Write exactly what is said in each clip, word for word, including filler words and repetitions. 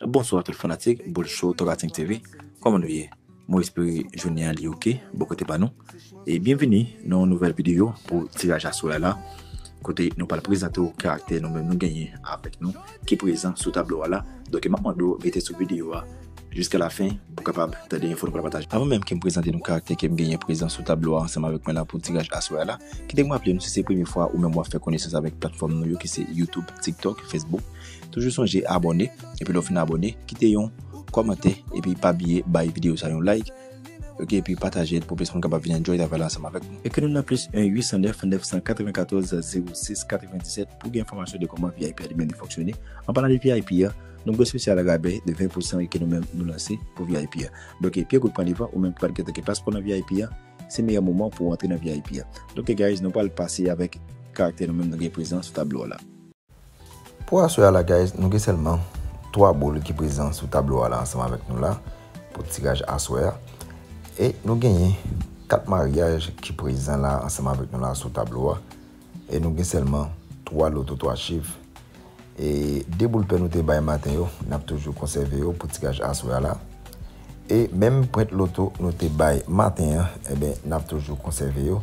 Bonswa tout fanatik Boul Show Tokating T V. Kòman nou ye? Mwen espere jounen an li oke bò kote pa nou. E byenvini nan yon nouvèl videyo pou tiraj aswè a la, kote nou pral prezante w karaktè nou menm nou genyen avèk nou ki prezan sou tablo a la. Donk m ap mande w rete sou videyo a jiska lafen pou kapab tande enfo nou pral pataje. Avan menm ke m prezante nou karaktè ke m genyen prezan sou tablo a ansanm avèk mwen la pou tiraj aswè a la, kite m raple nou, si se premye fwa ou menm w ap fè konesans avèk platfòm nou yo ki se YouTube, TikTok, Facebook, toujou sonje abòne. Epi lè w fin abòne, kite yon kòmantè epi pa bliye bay videyo sa yon like. Oke, epi pataje l pou plis moun kapab vin enjoy travay la ansanm avèk nou. Ekri nou nan plis en uit san nèf nèf san katrevenkatòz zewo sis katrevendisèt pou gen enfòmasyon de kòman V I P a li menm li fonksyone. An palan de V I P a, nou gen espesyal rabè de ven pousan ke nou menm nou lanse pou V I P a. Donk, pye kout pran devan, ou menm ki pral gentan gen paspò nan V I P a, se meyè moman pou w antre nan V I P a. Donk, guys, nou pral pase avèk karaktè nou menm nou gen prezan sou tablo a la. Pou aswè a la, guys, nou gen sèlman twa boul ki prezan sou tablo a la ansanm avèk nou la pou tiraj aswè a. E nou genyen kat maryaj ki prezan la ansanm avèk nou la sou tablo a. E nou gen sèlman twa loto twa chif. E de boul pè nou te bay maten yo, n ap toujou konsève yo pou tiraj aswè a la. E menm pwent loto nou te bay maten an, enben, n ap toujou konsève yo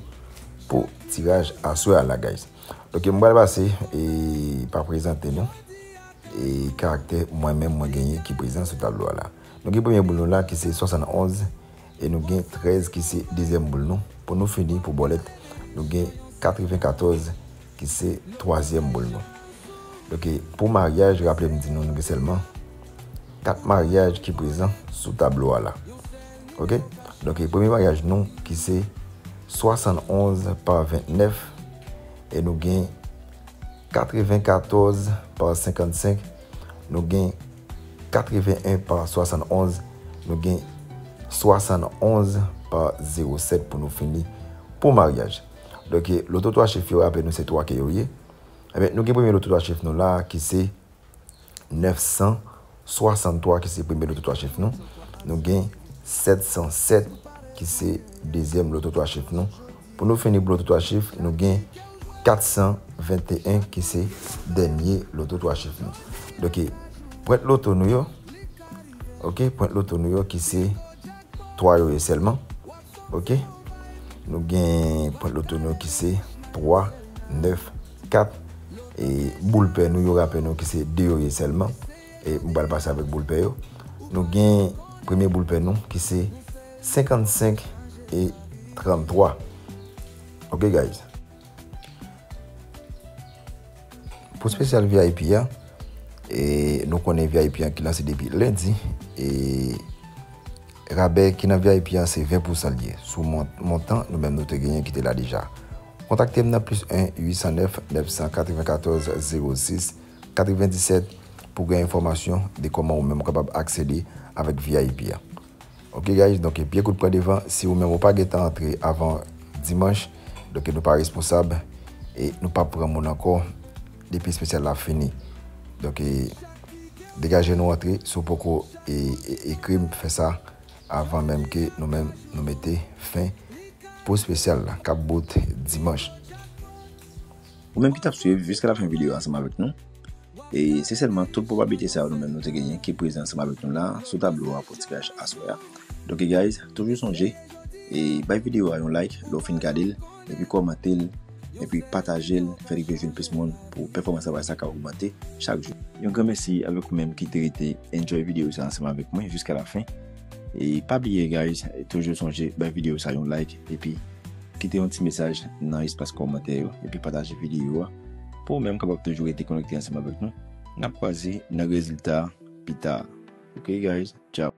pou tiraj aswè a la, guys. Donk, m pral pase e pa prezante nou e karaktè mwen menm mwen genyen ki prezan sou tablo a la. Nou gen premye boul nou la ki se swasannonz e nou gen trèz ki se dezyèm boul nou. Pou nou fini pou bòlèt, nou gen katrevenkatòz ki se twazyèm boul nou. Donk, pou maryaj, raple m di nou, nou gen sèlman kat maryaj ki prezan sou tablo a la. Oke? Donk, premye maryaj nou ki se swasannonz pa vennèf e nou gen katrevenkatòz pa senkannsenk, nou gen katreven en pa swasannonz, nou gen swasannonz pa zewo sèt pou nou fini pou maryaj. Donk, loto twa chif yo, raple nou se twa ke yo ye. Ebyen, nou gen premye loto twa chif nou la ki se nèf san swasanntwa ki se premye loto twa chif nou. Nou gen sèt san sèt ki se dezyèm loto twa chif nou. Pou nou fini pou loto twa chif, nou gen kat san venteyen ki se dènye loto twa chif nou. Donk, pwent loto nou yo, oke, pwent loto nou yo ki se twa yo ye sèlman. Oke? Nou gen pwent loto nou ki se twa, nèf, kat. E boul pè nou yo, raple nou ki se de yo ye sèlman. E m pral pase avèk boul pè yo. Nou gen premye boul pè nou ki se senkannsenk e tranntwa. Oke, guys. Pou espesyal V I P a, e nou konnen V I P a ki lanse depi lendi, e rabè ki nan V I P a se ven pousan l ye sou mon-, montan nou menm nou te genyen ki te la deja. Kontakte m nan plis en uit san nèf nèf san katrevenkatòz zewo sis katrevendisèt pou gen enfòmasyon de kòman ou menm ou kapab aksede avèk V I P a. Oke, guys, donk, pye kout pran devan, si ou menm ou pa gentan antre avan dimanch, donk, nou pa responsab e nou pa pran moun ankò depi espesyal la fini. Donk, degaje nou antre, si w poko e, e, ekri m, fè sa avan menm ke nou menm nou mete fen pou espesyal la k ap bout dimanch. Ou menm ki t ap swiv jiska lafen videyo a ansanm avèk nou, e se sèlman tout pwobablite sa yo nou menm nou te genyen ki prezan ansanm avèk nou la sou tablo a pou tiraj aswè a. Donk, guys, toujou sonje e bay videyo a yon like lè w fin gade l, epi kòmante l, epi pataje l, fè l rive jwenn plis moun pou pèfòmans travay sa ka ogmante chak jou. Yon gran mèsi avèk ou menm ki te rete enjoy videyo sa ansanm avèk mwen jiska lafen. E pa bliye, guys, toujou sonje bay videyo sa yon like, epi kite yon ti mesaj nan espas kòmantè yo, epi pataje videyo a pou ou menm kapab toujou rete konekte ansanm avèk nou. N ap kwaze nan rezilta pita. Oke, guys, ciao.